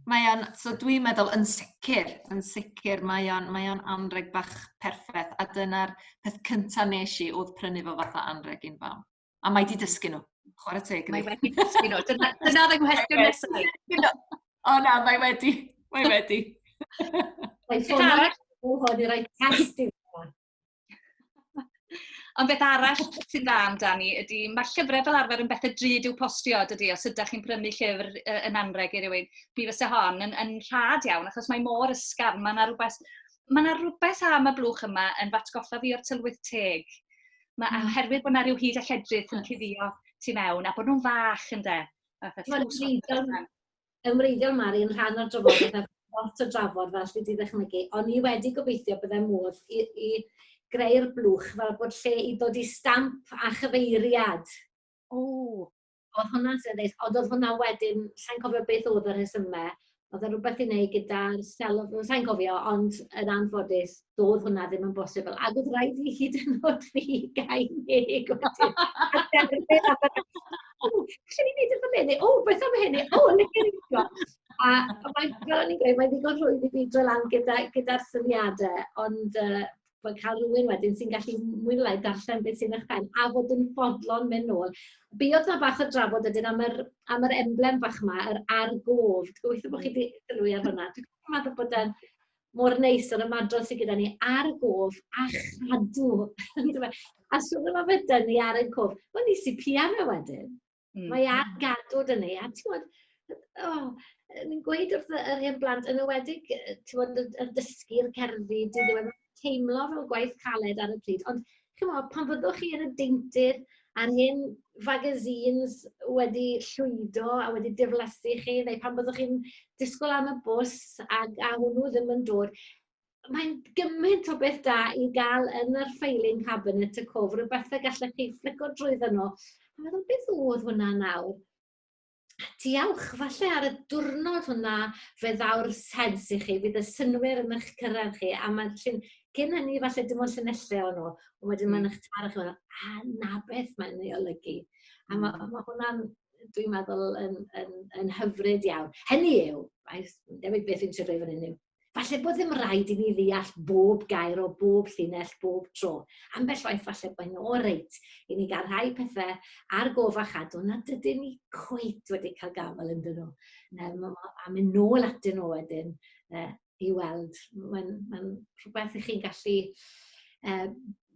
Mae o'n, so dwi'n meddwl yn sicr, yn sicr, mae o'n, mae o'n anreg bach perffaith, a dyna'r peth cynta nes i oedd prynu fo fatha anreg i'n fam. A mae di dysgu nhw, chwarae teg. Mae wedi dysgu nhw, dyna oedd y nghwestiwn nesaf. O na, mae wedi, mae wedi. Mae ffôn hwn i roi test i fi. Ond beth arall sy'n dda amdani ydy, mae llyfrau fel arfer yn bethau drud i'w postio, dydy, os ydych chi'n prynu llyfr yn anreg i rywun. Mi fysa hon yn rhad iawn, achos mae mor ysgafn. Mae yna rhywbeth, mae yna rhywbeth am y blwch yma yn f'atgoffa fi o'r tylwyth teg. Mae, Oherwydd bod yna rhyw hyd a lledrith yn cuddio tu mewn, a bod nhw'n fach ynde. Mae'n ymwreiddiol Mari yn rhan o'r drafodaeth a lot o drafod fel alli di ddychmygu. O'n i wedi gobeithio byddai modd i greu'r blwch fel bod lle i ddod i stamp a chyfeiriad. O! Oedd hwnna'n syniad neis, ond oedd hwnna wedyn, sa i'n cofio beth oedd y rhesymau, oedd e rhywbeth i wneud gyda'r sel, sa i'n cofio, ond yn anffodus, doedd hwnna ddim yn bosibl. Ac oedd rhaid i hyd yn oed fi gau 'ngheg wedyn. A derbyn a fel, o, gallen ni wneud e fel hyn, neu, o, beth am hyn, neu, o, licen i fo. A mae, fel o'n i'n gweud, mae'n ddigon rhwydd i fi droi lan gyda'r gyda syniadau, ond bod cael rhywun wedyn sy'n gallu mwy neu lai darllen beth sy'n eich pen a fod yn fodlon mynd nôl. Buodd 'na bach o drafod wedyn am yr emblem bach yma, yr ar gof. Dwi'n gobeithio bod chi wedi sylwi ar hwnna. Dwi'n meddwl bod e'n mor neis yr ymadrodd sydd gyda ni ar gof a chadw. A sôn am fe dynnu ar ein cof, wel nes i pia fe wedyn. Mae ar gadw dyn ni. A ti'n gwybod, oh, ni'n gweud wrth yr hen blant, yn enwedig, ti'n gwybod, y dysgu'r cerddi, diddiwedd, teimlo fel gwaith caled ar y pryd. Ond chi'n pan fyddwch chi yn y deintydd a'r hen fagazines wedi llwydo a wedi diflasu chi, neu pan byddwch chi'n disgwyl am y bws a hwnnw ddim yn dod, mae'n gymaint o beth da i gael yn yr filing cabinet y cof, rhywbeth y gallech chi fflico drwyddo nhw. A meddwl, beth oedd hwnna nawr? Diolch, falle ar y diwrnod hwnna fe ddaw'r sens i chi, fydd y synnwyr yn eich cyrraedd chi, a mae'n llun, cyn hynny falle dim ond llinellau o'n nhw, ond wedyn mae'n eich taro chi, a na beth mae'n ei olygu. A mae hwnna'n, dwi'n meddwl, yn hyfryd iawn. Hynny yw, debyg beth fi'n trio dweud fan hyn yw, falle bod ddim rhaid i ni ddeall bob gair o bob llinell bob tro. Ambell waith falle bod hi'n o reit i ni gael rhai pethau ar gof a chadw nad ydyn ni cweit wedi cael gafael ynddyn nhw. A mynd nôl atyn nhw wedyn i weld. Mae'n rhywbeth i chi'n gallu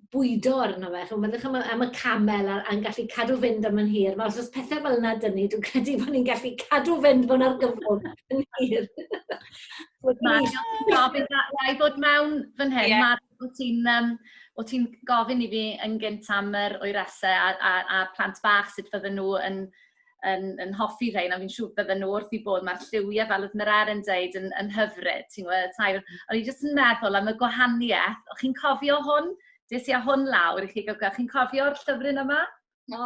bwydo arno fe. Chimod, meddylwch am y camel a'n gallu cadw fynd am yn hir. Mae os oes pethau fel yna dyn ni, dwi'n credu bod ni'n gallu cadw fynd mewn argyfwng yn hir. Mari, gofyn, na i fod mewn fan hyn, yeah. Mari, o ti'n gofyn i fi yn gynt am yr oeresau a plant bach, sut fydden nhw yn hoffi rhain, a fi'n siŵr bydden nhw wrth i bod, mae'r lliwiau, fel oedd Merer yn deud, yn hyfryd, ti'n gwybod, tair. O'n i jyst yn meddwl am y gwahaniaeth. O'ch chi'n cofio hwn? Des i â hwn lawr i chi gael gweld. Chi'n cofio'r llyfryn yma? No.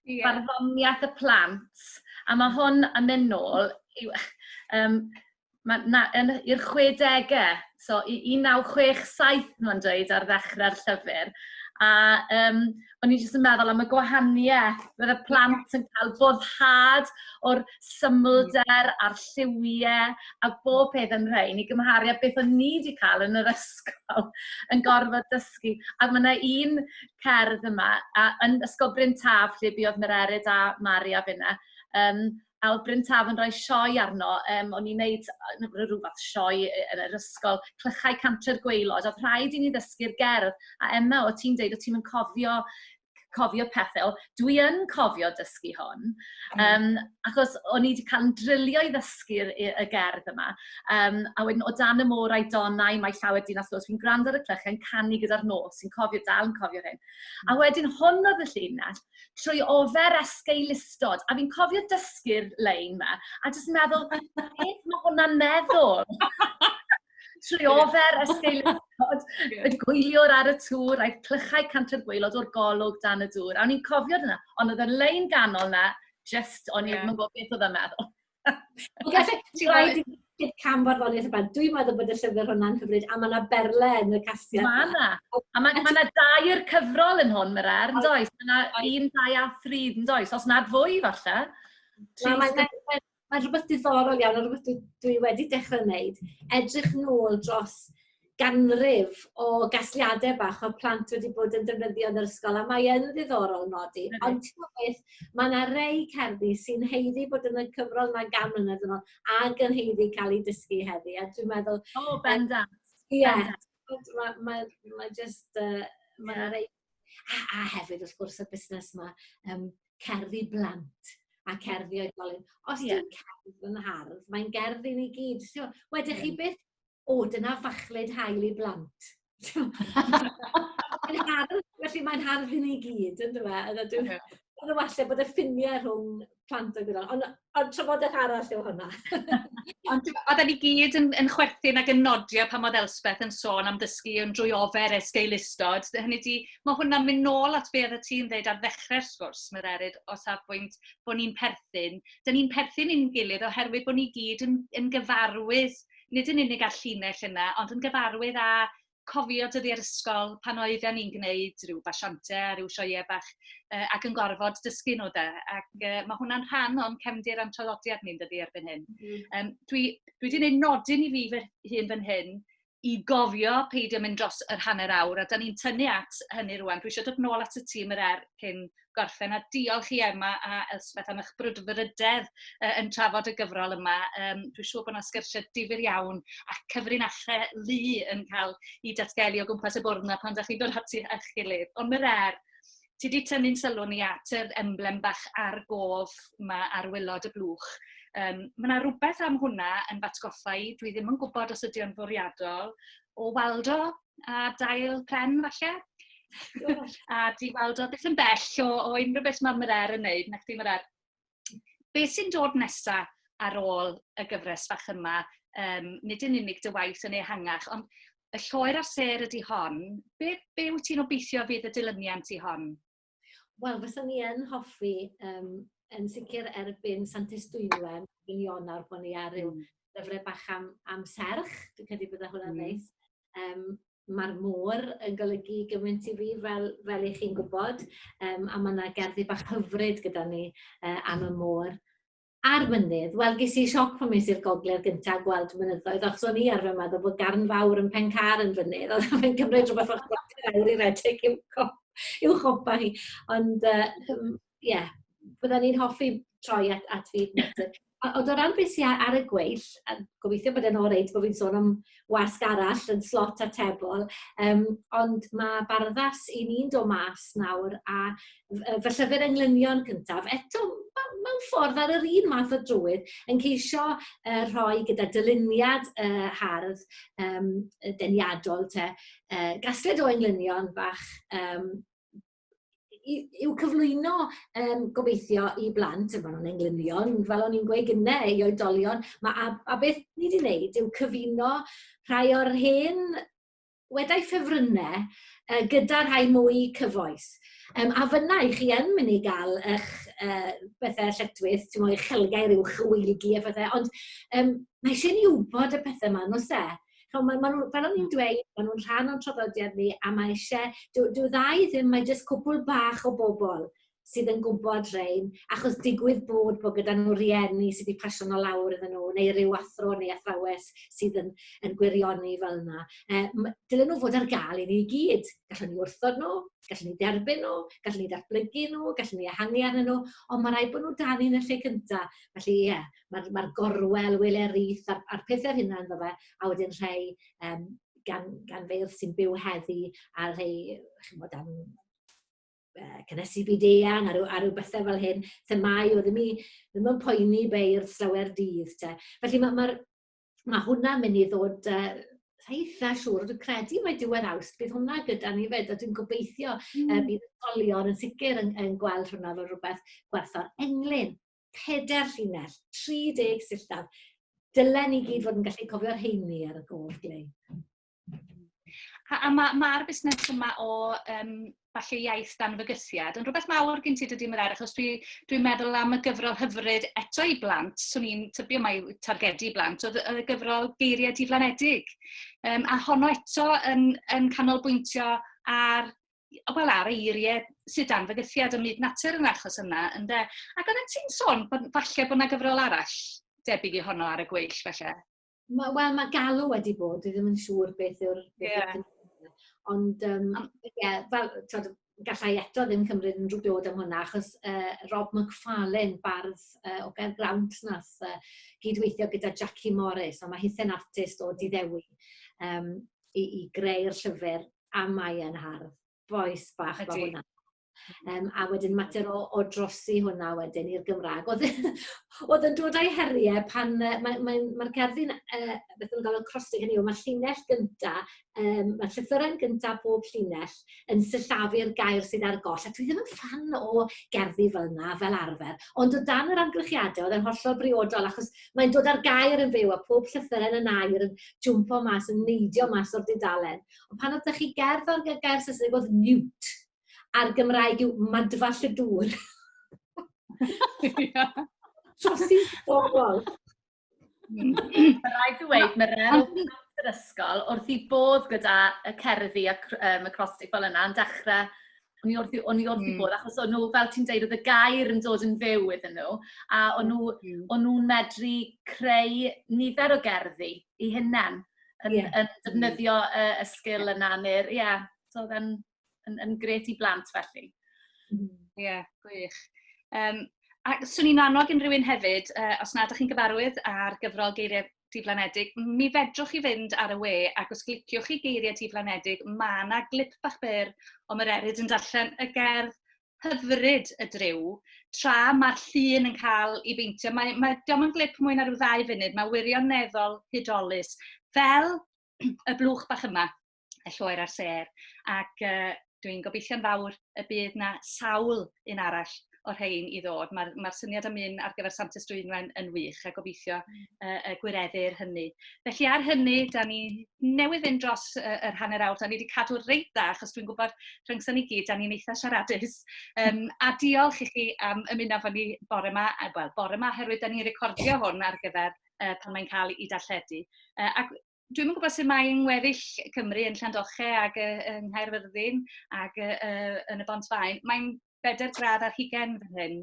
Yeah. Barddoniaeth y plant. A mae hwn yn mynd nôl i'r 60au, so i 1967 mae'n dweud ar ddechrau'r llyfr. A o'n i jyst yn meddwl am y gwahaniaeth, fydde plant yn cael boddhad o'r symlder a'r lliwiau a bob peth yn rhain i gymharu â beth o'n ni wedi cael yn yr ysgol yn gorfod dysgu. A mae yna un cerdd yma, a yn Ysgol Bryn Taf, lle buodd Mererid a Mari a finne, a oedd Bryn Taf yn rhoi sioe arno, o'n i'n neud rhyw fath sioe yn yr ysgol, Clychau Cantre'r Gwaelod, oedd rhaid i ni ddysgu'r gerdd. A Emma, o ti'n deud, o ti'n mynd cofio pethau, o, dwi yn cofio dysgu hwn, achos o'n i wedi cael yn drilio i ddysgu'r y gerdd yma, a wedyn o dan y môr a'i donau, mae llawer dinas los, fi'n gwrando ar y clychau yn canu gyda'r nos, fi'n cofio, dal yn cofio hyn. A wedyn hwn oedd y llinell, trwy ofer esgeulustod, a fi'n cofio dysgu'r lein yma, a jyst meddwl, beth mae hwnna'n meddwl? Trwy ofer esgeulustod, y gwyliwr ar y tŵr, a'i clychau cantre'r gwaelod o'r golwg dan y dŵr. A o'n i'n cofio dyna, ond oedd y lein ganol na, just, o'n i ddim yn gwybod beth oedd yn meddwl. Ti'n rhaid i cam farddoniaeth y band. Dwi'n meddwl bod y llyfr hwnna'n hyfryd, a mae yna berle yn y casgliad. Mae yna. A mae yna dair cyfrol yn hwn, Merer, yn does? Mae yna 1, 2 a 3, yn does? Os nad fwy, falle. Mae rhywbeth diddorol iawn, a rhywbeth dwi wedi dechrau wneud. Edrych nôl dros ganrif o gasgliadau bach o plant wedi bod yn defnyddio yn yr ysgol, a mae yn ddiddorol nodi. Ond ti'n gwybod beth, mae yna rei cerddi sy'n haeddu bod yn y cyfrol yma gan mlynedd yn ôl, ac yn haeddu cael eu dysgu heddi. A dwi'n meddwl... O, bendant. Ie, mae just... ma yeah. rei... A, a hefyd, wrth gwrs, y busnes yma, cerddi blant a cerddi oedolyn. Os yeah. yw'n cerdd yn hardd, mae'n gerdd i ni gyd. So, wedych chi byth, o, dyna fachlud hael i blant. Mae'n hardd, felly mae'n hardd i ni gyd, yn dweud? Yeah. Ond falle bod y ffiniau rhwng plant ag oedolion. Ond, ond trafodaeth arall yw hwnna. Ond oedden ni gyd yn, yn chwerthin ac yn nodio pan oedd Elspeth yn sôn am ddysgu yn drwy ofer esgeulustod. Hynny di, mae hwnna'n mynd nôl at be oedd ti'n dweud ar ddechrau'r sgwrs, Mererid, o safbwynt bod ni'n perthyn. Dyn ni'n perthyn i'n gilydd oherwydd bod ni gyd yn, yn gyfarwydd, nid yn unig â'r llinell yna, ond yn gyfarwydd â cofio dyddiau'r ysgol pan oedden ni'n gwneud rhyw basiantau a rhyw sioeau bach ac yn gorfod dysgu nhw de. Ac mae hwnna'n rhan o'n cefndir a'n traddodiad ni'n dydi erbyn hyn. Dwi, dwi wedi gwneud nodyn i fi fy hun fan hyn i gofio peidio mynd dros yr hanner awr, a da ni'n tynnu at hynny rwan. Dwi eisiau dod nôl at y tîm yr er cyn gorffen, a diolch i Emma a Elspeth am eich brwdfrydedd yn trafod y gyfrol yma. Dwi'n siŵr bod yna sgyrsiau difyr iawn a cyfrinachau lu yn cael i datgelu o gwmpas y bwrdd yna pan ydych chi'n dod ati eich gilydd. Ond Merer, ti wedi tynnu'n sylw ni at yr emblem bach ar gof yma ar wylod y blwch. Mae yna rhywbeth am hwnna yn f'atgoffa i, dwi ddim yn gwybod os ydy o'n fwriadol, o Waldo a dail pren falle. A di Waldo byth yn bell o, o unrhyw beth mae Merer yn neud, nac di Merer. Be sy'n dod nesa ar ôl y gyfres fach yma, nid yn unig dy waith yn ehangach, ond y lloer a'r sêr ydy hon. Be, be wyt ti'n obeithio fydd y dilyniant i hon? Wel, fysa ni yn hoffi, yn sicr erbyn Santes Dwynwen, yn Ionawr, bod ni ar ryw lyfrau bach am, am serch. Dwi'n credu bydde hwnna'n neis. Mae'r môr yn golygu gymaint i fi, fel, fel i chi'n gwybod, a mae yna gerddi bach hyfryd gyda ni am y môr. A'r mynydd, wel, ges i sioc pan es i'r gogledd gyntaf gweld mynyddoedd, achos o'n i arfer meddwl bod Garn Fawr yn Pencar yn fynydd, oedd fe'n cymryd rhywbeth fel chwarter awr i redeg i'w, i'w chopa hi. Ond, ie, yeah, bydden ni'n hoffi troi at, at fyd natur. Ond o ran beth sy'n ar y gweill, a gobeithio bod e'n oreit bod fi'n sôn am wasg arall yn slot atebol, ond mae Barddas i ni'n dod mas nawr a fy llyfr englynion cyntaf, eto mewn ffordd ar yr un math o drywydd, yn ceisio rhoi gyda dyluniad hardd, deniadol te, gasgliad o englynion bach i'w cyflwyno gobeithio i blant, maen nhw'n englynion, fel o'n i'n gweud gynnau, i oedolion. Ma, a, a beth ni wedi wneud yw cyfuno rhai o'r hen wedau ffefrynnau gyda rhai mwy cyfoes. A fyna i chi yn mynd i gael eich bethau lletchwith, ti'n eich chelgau rhyw chywilgi a phethau, ond mae eisiau ni wybod y pethau yma, nos e? Ch'mo' ma' ma' nhw, fel o'n i'n dweud, ma' nhw'n rhan o'n traddodiad ni, a mae eisiau, dyw, dyw ddau ddim, mae jyst cwpl bach o bobl sydd yn gwybod rhein, achos digwydd bod bod gyda nhw rieni sydd wedi pasio nhw lawr iddyn nhw, neu ryw athro neu athrawes sydd yn, yn gwirioni fel yna. Dylen nhw fod ar gael i ni gyd. Gallwn ni wrthod nhw, gallwn ni derbyn nhw, gallwn ni datblygu nhw, gallwn ni ehangu arnyn nhw, ond mae rhaid bod nhw dan ni yn y lle cyntaf. Felly ie, yeah, mae'r ma gorwel, Wele Rith a'r, a'r pethau hynna ynddo fe, a wedyn rhai gan, gan feirdd sy'n byw heddi a rhai, chymod, am cynhesu byd eang a rhyw, a rhyw bethau fel hyn, themau o ddim, i, ddim yn poeni beirdd slawer dydd. Te. Felly mae'r ma, ma hwnna'n mynd i ddod eitha siŵr, dwi'n credu mai diwedd Awst bydd hwnna gyda ni fed, a dwi'n gobeithio bydd ysgolion yn sicr yn, yn gweld hwnna fel rhywbeth gwerthfawr. Englyn, 4 llinell, 30 sillaf. Dylen ni gyd fod yn gallu cofio'r rheini ar y gof, Glei. A, a mae'r ma, busnes yma o falle iaith dan fygythiad yn rhywbeth mawr gen ti dydy Merer, achos dwi'n dwi meddwl am y gyfrol hyfryd eto i blant, swn i'n tybio mai targedu blant, oedd y gyfrol Geiriau Diflanedig. A honno eto yn, yn canolbwyntio ar wel, ar eiriau sydd dan fygythiad ym myd natur yn achos yna, ynde? Ac oeddet ti'n sôn bod falle bod yna gyfrol arall debyg i honno ar y gweill, falle? Ma, wel, mae galw wedi bod, dwi ddim yn siŵr beth yw'r... Beth yeah. Ond, yeah, fel, twod, gallai eto ddim cymryd unrhyw glod am hwnna, achos Rob McFarlane, bardd o Gaergrawnt, nath gydweithio gyda Jackie Morris, a mae hithen artist o Diddewi, i, i greu'r llyfr, a mae e'n hardd. Boes bach mae hwnna. A wedyn mater o drosi hwnna wedyn i'r Gymraeg. Oedd, oedd yn dod â'i heriau pan mae'r mae, mae cerddi'n, beth nhw'n gael acrostic hynny yw, mae'r llinell gyntaf, mae'r llythyren gyntaf pob llinell yn sillafu'r gair sydd ar goll. A dwi ddim yn ffan o gerddi fel yna, fel arfer. Ond o dan yr amgylchiadau, oedd e'n hollol briodol, achos mae'n dod â'r gair yn fyw a pob llythyren yn air yn jwmpo mas, yn neidio mas o'r dudalen. Ond pan oedd chi gerdd o'r gair Saesneg oedd newt, a'r Gymraeg yw madfall y dŵr. Trosi bobl. Mae rhaid ddweud, mae rhaid yr ysgol wrth i bodd gyda y cerddi ac acrostic fel yna yn dechrau o'n i wrth, o'n i wrth i bodd, achos o'n nhw, fel ti'n deud, oedd y gair yn dod yn fyw iddyn nhw, a o'n nhw, o'n nhw'n medru creu nifer o gerddi i hunain, yn, yn defnyddio y sgil yna, neu'r, ie, yeah, so oedd yn, yn, yn gret i blant felly. Ie, yeah, gwych. A swn i'n annog unrhyw un hefyd, os nad ydych chi'n gyfarwydd ar gyfrol Geiriau Diflanedig, mi fedrwch chi fynd ar y we ac os cliciwch chi Geiriau Diflanedig, mae yna glip bach byr o Mererid yn darllen y gerdd hyfryd y dryw, tra mae'r llun yn cael ei beintio. Mae, mae, diolch yn glip mwy na rhyw ddau funud, mae wirioneddol hudolus, fel y blwch bach yma, y lloer a'r sêr. Ac dwi'n gobeithio'n fawr y bydd na sawl un arall o'r rhain i ddod. Mae'r mae syniad am un ar gyfer Santes Dwynwen yn wych a gobeithio gwireddu'r hynny. Felly ar hynny, da ni newydd fynd dros yr hanner awr, da ni wedi cadw reit dda, achos dwi'n gwybod rhyngson ni gyd, da ni'n eitha siaradus. A diolch i chi am ymuno efo ni bore yma, wel, bore yma, oherwydd da ni'n recordio hwn ar gyfer pan mae'n cael ei darlledu. Ac dwi'm yn gwybod sut mae yng ngweddill Cymru, yn Llandoche ac yng Nghaerfyrddin ac yn y Bont Faen. Mae'n 4 gradd ar hugain fan hyn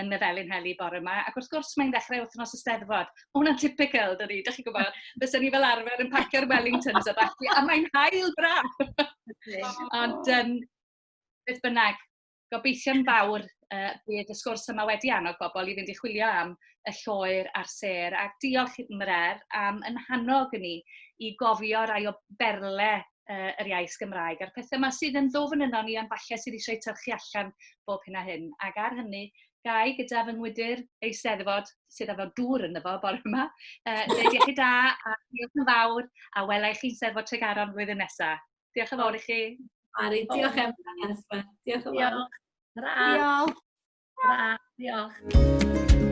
yn y Felinheli bore yma. Ac wrth gwrs mae'n ddechrau wythnos y Steddfod. Mae hwnna'n typical, dydy, dych chi'n gwybod. Fysen ni fel arfer yn pacio'r Wellingtons a ballu, a mae'n haul braf. Ond beth bynnag, gobeithio'n fawr bydd y sgwrs yma wedi annog bobl i fynd i chwilio am y lloer a'r sêr. Ac diolch i Mrer am yn hannog ni i gofio rai o berle yr iaith Gymraeg a'r pethau yma sydd yn ddwfn yno ni ond falle sydd eisiau tyrchu allan bob hyn a hyn. Ac ar hynny, gai gyda fy ngwydr Eisteddfod sydd efo dŵr ynddo fo bore yma. Dweud iechyd da a diolch yn fawr a wela i chi'n Steddfod Tregaron flwyddyn nesaf. Diolch yn fawr i chi. Mari, diolch am Diolch yn fawr. Diolch. Diolch. Diolch.